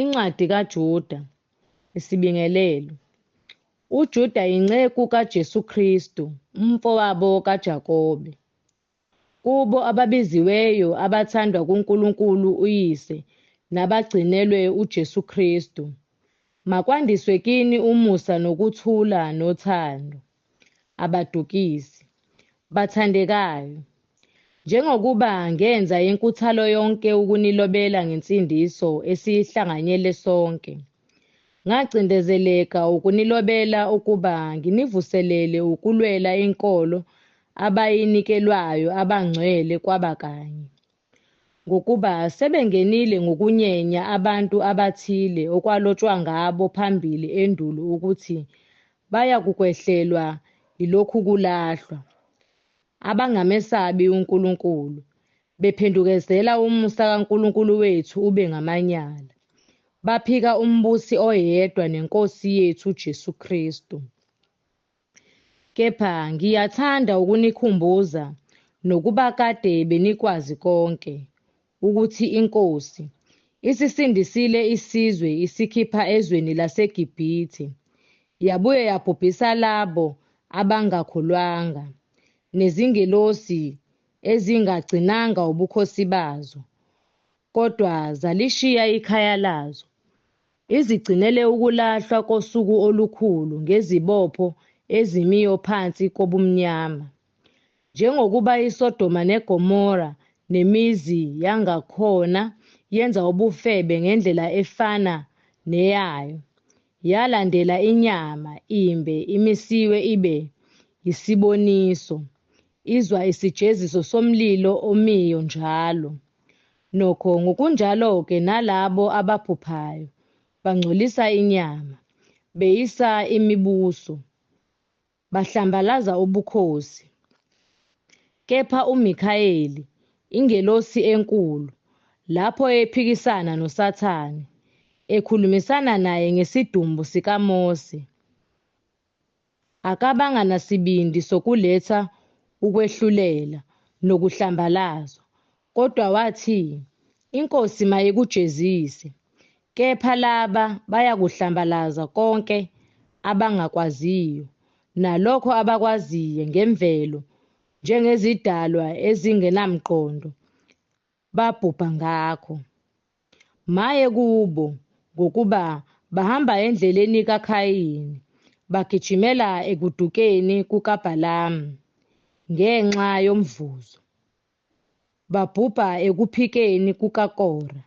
Incwadi kaJuda, Isibingelelo. UJuda inceku kaJesu Kristu, umfowabo kaJakobe. Kubo ababiziweyo abathandwa kuNkulunkulu uYise nabagcinelwe uJesu Kristu, makwandiswe kini umusa nokuthula nothando. Abadukisi, bathandekayo, njengokuba ngenza inkuthalo yonke ukunilobela ngensindiso esiyihlanganyele sonke, ngacindezeleka ukunilobela ukuba nginivuselele ukulwela inkolo abayinikelwayo abangcwele kwaba kanye. Ngokuba sebengenile ngokunyenya abantu abathile okwalotshwa ngabo phambili endulo ukuthi bayakukwehlelwa yilokhu kulahlwa, abangamesabi uNkulunkulu, bephendukezela umusa kaNkulunkulu wethu ube ngamanyala, baphika umbusi oyedwa neNkosi yethu uJesu Kristu. Kepha ngiyathanda ukunikhumbuza, nokuba kade benikwazi konke, ukuthi iNkosi isisindisile isizwe isikhipha ezweni laseGibhithe, yabuye yabhubhisa labo abangakholwanga, nezingelosi ezingagcinanga ubukhosi bazo, kodwa zalishiya ikhaya lazo, izigcinele ukulahlwa kosuku olukhulu ngezibopho ezimiyo phansi kobumnyama. Njengokuba iSodoma neGomora nemizi yangakhona yenza ubufebe ngendlela efana neyayo, yalandela inyama imbe imisiwe ibe yisiboniso, izwa isijeziso somlilo omiyo njalo. Nokho ngokunjalo-ke nalabo abaphuphayo bangcolisa inyama, beyisa imibuso, bahlambalaza ubukhosi. Kepha uMikhayeli, ingelosi enkulu, lapho ephikisana noSathane, ekhulumisana naye ngesidumbu sikaMose, akabanga nasibindi sokuletha ukwehlulela nokuhlambalazwa, kodwa wathi, iNkosi mayikujezise. Kepha laba bayakuhlambalaza konke abangakwaziyo, nalokho abakwaziyo ngemvelo njengezidalwa ezingenamqondo, babhubha ngakho. Maye kubo, ngokuba bahamba endleleni kaKhayini, bagijimela ekudukeni kukaBhalamu ngenxa yomvuzo, babhubha ekuphikeni kukaKora.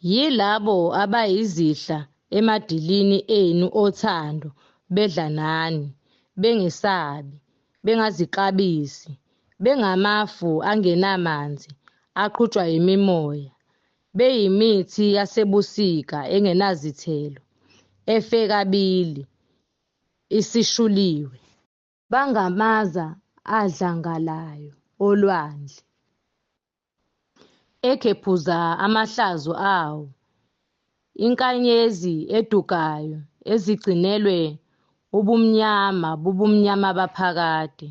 Yilabo abayizihla emadilini enu othando bedla nani, bengesabi, bengazixabisi, bengamafu angenamanzi aqhutshwa yimimoya, beyimithi yasebusika engenazithelo, efe kabili, isishuliwe. Bangamaza adlangalayo olwandle, ekhephuza amahlazo awo, inkanyezi edukayo ezigcinelwe ubumnyama bubumnyama baphakade.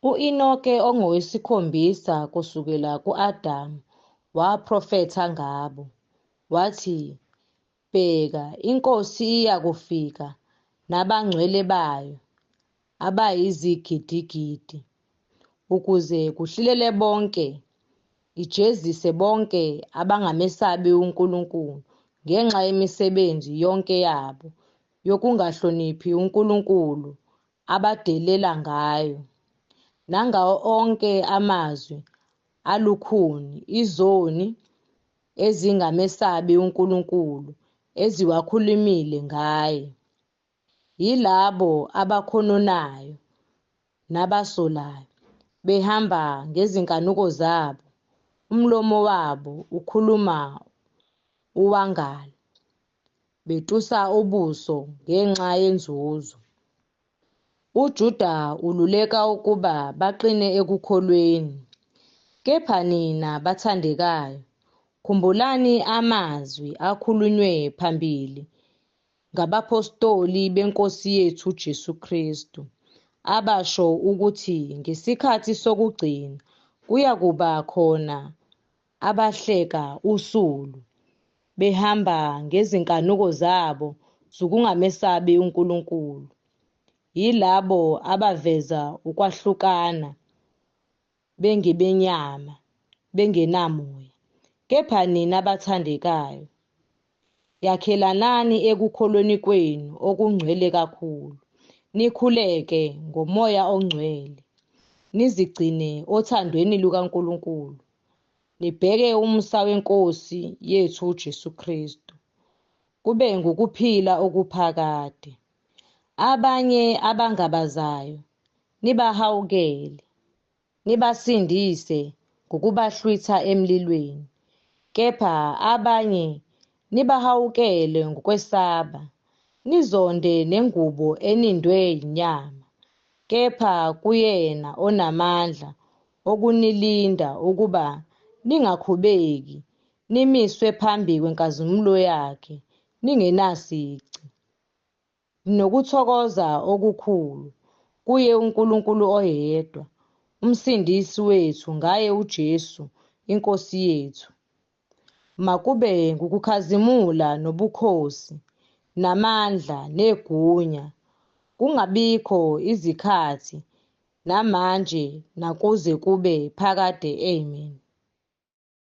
U-Enoke ongowesikhombisa kusukela ku-Adamu waprofetha ngabo, wathi, Bheka, iNkosi iyakufika nabangcwele bayo abayizigidigidi, ukuze kuhlulele bonke, ijezise bonke abangamesabi uNkulunkulu ngenxa yemisebenzi yonke yabo yokungahloniphi uNkulunkulu abadelela ngayo, nangawo onke amazwi alukhuni izoni ezingamesabi uNkulunkulu eziwakhulumile ngaye. Yilabo abakhononayo nabasolayo, behamba ngezinkanuko zabo, umlomo wabo ukhuluma uwangala, betusa ubuso ngenxa yenzuzo. UJuda ululeka ukuba baqine ekukholweni. Kepha nina bathandekayo, khumbulani amazwi akhulunywe phambili ngabaphostoli beNkosi yethu uJesu Kristu, abasho ukuthi ngesikhathi sokugcina kuyakuba khona abahleka usulu, behamba ngezinkanuko zabo zokungamesabi uNkulunkulu. Yilabo abaveza ukwahlukana bengebenyama, bengenamoya. Kepha nina bathandekayo, yakhelanani ekukholweni kwenu okungcwele kakhulu, nikhuleke ngoMoya oNgcwele, nizigcine othandweni lukaNkulunkulu, nibheke umusa weNkosi yethu uJesu Kristu, kube ngukuphila okuphakade. Abanye abangabazayo nibahawukele, nibasindise ngokubahlwitha emlilweni, kepha abanye nibahawukele ngokwesaba, nizonde nengubo enindwe yinyama. Kepha kuyena onamandla okunilinda ukuba ningakhubeki, nimiswe phambi kwenkazimulo yakhe ningenasici. Nokuthokoza okukhulu kuye uNkulunkulu oyedwa, uMsindisi wethu ngaye uJesu iNkosi yethu. Makube ngukukhazimula nobukhosi namandla negunya, kungabikho izikhathi namanje nakuze kube phakade. Amen.